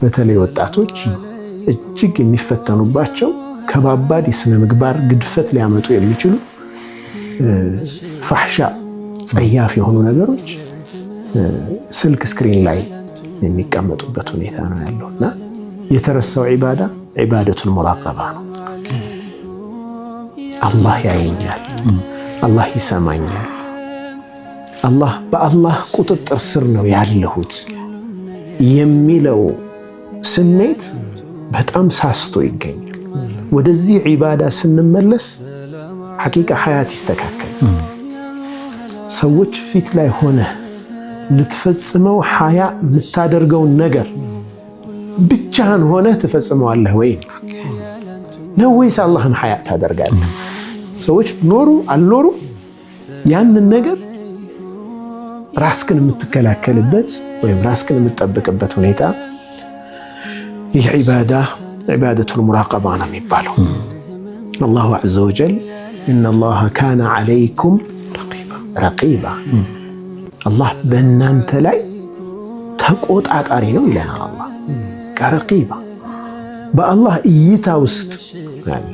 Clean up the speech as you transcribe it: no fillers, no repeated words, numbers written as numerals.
በተለይ ወጣቶች እጅግ የሚፈተኑባቸው ከባባድ የስነ ምግባር ግድፈት ሊያመጡ የሚችሉ ፋሕሻ ጸያፍ የሆኑ ነገሮች ስልክ screen ላይ የሚቀመጡበት ሁኔታ ነው ያለው እና የተረሳው ዒባዳ عبادة المراقبة ነው። አላህ ያየኛል፣ አላህ ይሰማኛል፣ አላህ በአላህ ቁጥጥር ስር ነው ያለሁት የሚለው ስሜት በጣም ሳስቶ ይገኛል። ወደዚህ ዒባዳ ስንመለስ ሐቂቃ ሐያት ይስተካከል። ሰዎች ፊት ላይ ሆነህ ልትፈጽመው ሐያ የምታደርገውን ነገር ብቻህን ሆነህ ትፈጽመዋለህ ወይ ነው ወይስ አላህን ሐያ ታደርጋለህ? ሰዎች ኖሩ አልኖሩ ያንን ነገር ራስክን የምትከላከልበት ወይም ራስክን የምትጠብቅበት ሁኔታ ይህ ዒባዳ عبادة المراقبة ነው የሚባለው። الله عز وجل إن الله كان عليكم رقيبا፣ አላህ በእናንተ ላይ ተቆጣጣሪ ነው ይለናል። አላህ رقيبا በአላህ እይታ ውስጥ ያለ